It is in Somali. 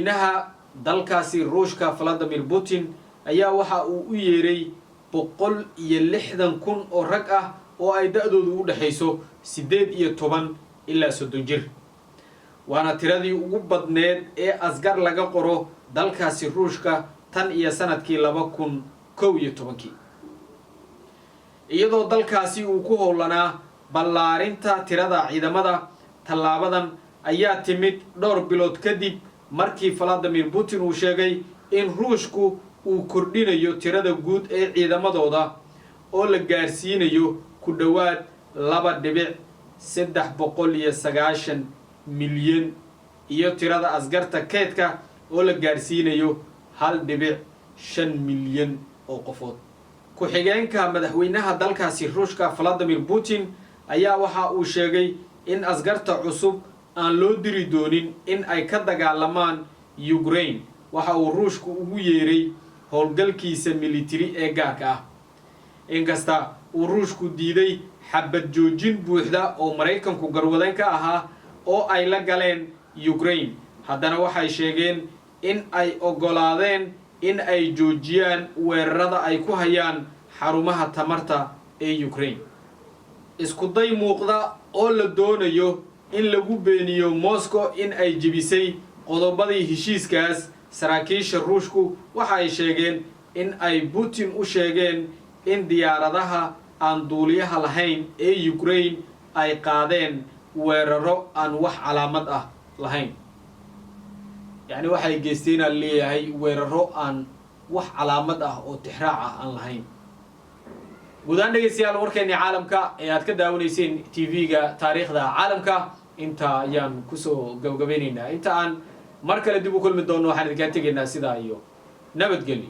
Madaxweynaha dalkaasi Ruushka, Vladimir Putin, ayaa waxa uu u yeeray 160,000 oo rag ah oo ay da'doodu u dhexayso 18 ilaa 30 jir, waana tiradii ugu badneed ee asgar laga qoro dalkaasi Ruushka tan iyo sanadkii 2011-kii, iyadoo dalkaasi uu ku howlanaa ballaarinta tirada ciidamada. Tallaabadan ayaa timid dhowr bilood kadib markii Vladimir Putin uu sheegay in Ruushku uu kordhinayo tirada guud ee ciidamadooda oo la gaarsiinayo ku dhowaad 2.390 milyan iyo tirada askarta keydka oo la gaarsiinayo 1.5 milyan oo qofood. Ku-xigeenka madaxweynaha dalkaasi Ruushka, Vladimir Putin, ayaa waxa uu sheegay in askarta cusub aan loo diri doonin in ay ka dagaalamaan Ukraine waxa uu Ruushku ugu yeeray howlgalkiisa militari ee gaarka ah. Inkasta uu Ruushku diiday xabad joojin buuxda oo Maraykanku garwadan ka ahaa oo ay la galeen Ukraine, haddana waxay sheegeen in ay oggolaadeen in ay joojiyaan weerarada ay ku hayaan xarumaha tamarta ee Ukraine. Isku day muuqda oo la doonayo in lagu beeniyo Moscow in ay jebisay qodobadii heshiiskaas. Saraakiisha Ruushku waxa ay sheegeen in ay Putin u sheegeen in diyaaradaha aan duuliyaha lahayn ee Ukraine ay qaadeen weeraro aan wax calaamad ah lahayn. Yacni waxay geysteenaa leeyahay weeraro aan wax calaamad ah oo tixraac ah aan lahayn. Guud ahaan, dhegeystayaal, warkeennii caalamka ee aad ka daawanayseen TV-ga Taariikhda Caalamka inta ayaan kusoo gabagabeyneynaa. Inta aan mar kale dib u kulmi doonno, waxaan idinkaa tegaynaa sidaa iyo nabadgelyo.